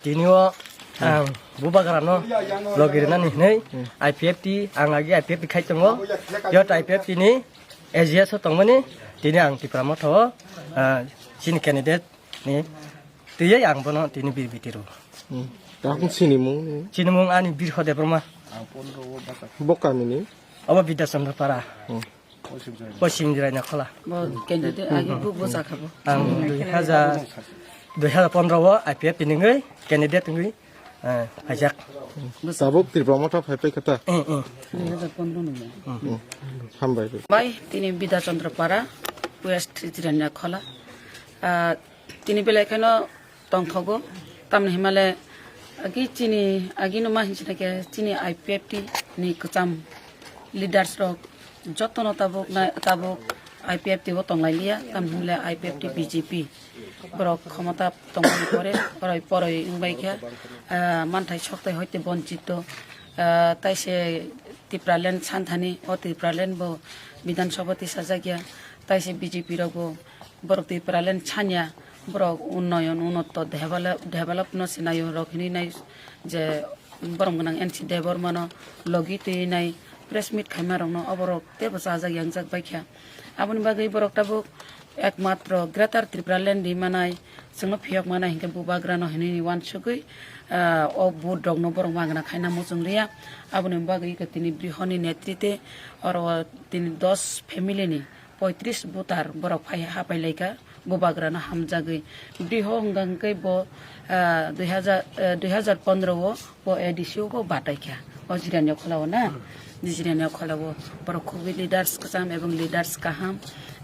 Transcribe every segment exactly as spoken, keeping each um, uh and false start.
Tini o ang bubagrano logi rinani hinwi I P F T, ang agi I P F T khai tongo. Yot I P F T ni A G S o tongmani tini ang Tipra Motha o, ah, chini candidate ni twiwi ang bono tini bir biti rw. Hmm. Takung sinimung ni? Sinimung ani Birho Debbarma. Bo kami ni? Obo Bidya Chandra Para. Hmm. Poschim Jirania Khola. Bo candidate agi bo bo jakha bo. Ang dui hajar, dui hajar pondro o I P F T ni wngwi candidate wngwi, eh, phaijak. Tabuk Tipra Motha phai phai kha ta? Eh, eh. Dui hajar pondro ni. Hmm. Hambai. Bai tini Bidya Chandra Para, West Jirania Khola. Ah, tini belai kheno tongthogo. Tamni himale agi chini, agi no ma hinchina khe chini I P F T ni kwcham leaders rok jotono tabuk na, tabuk I P F T o tonglai liya, tamni himale I P F T B J P borok khomota tongmani pore poroi poroi wngbai khe, ah, manthai sokthai hoite bonchito, ah, taise Tipraland santhani o Tipraland bo Bidhan Sabha tisajak ya, taise B J P rok bo borok Tipraland sanya, borok unnoyon, unotto, develop, develop no sinayo rok hinwi nai je borom gwnang N C Debbarma no logi twi nai press meet khaima rok no oborok tebo chajak yangjak bai kha. Aboni bagwi borok tabuk ekmatro Greater Tipraland di manai, chwngno phiyok manai hinkhe bubagra no hinwi wansugwi, ah, o vote rok no borok magna khaina muchung liya. Aboni bagwi tini Birho ni netrite oro tini dos family ni poitris voter borok phai hapai laikha, bubagrano hamjagwi. Birho hwnkha hwnkhe bo, ah, dui hajar, eh, dui hajar pondro o bo A D C o bo batai kha. O Jirania Khola o na, Jirania Khola o borok khubui leaders kwcham ebong leaders kaham,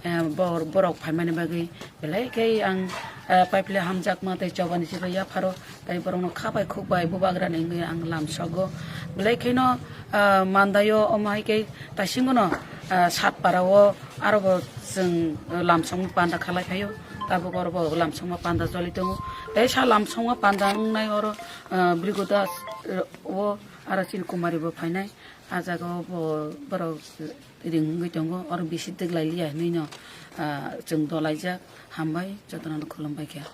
eh, bor-, borok phaimani bagwi belai khe ang, eh, paiphile hamjakma tei chobani se bai yapharo. Tai borokno kha bai khuk bai bubagrani wngwi ang lamsogo. Belai kheno, ah, mandaio omo hai khe taisingono, ah, Satpara o aro bo chwng, ah, lamsongma panda khalai phaio. Tabuk oro bo lamsongma panda choli tongo. Tei sa lamsongma panda wngnai oro, ah, Brigodas, ah, o aro chini Kumari bo phainai. Ah jaga o bo borok ring wngwi tongo. Oro bisi twk lai liya hinwi no, ah, chwng dolaijak. Hambai, jotono khulumbai kha.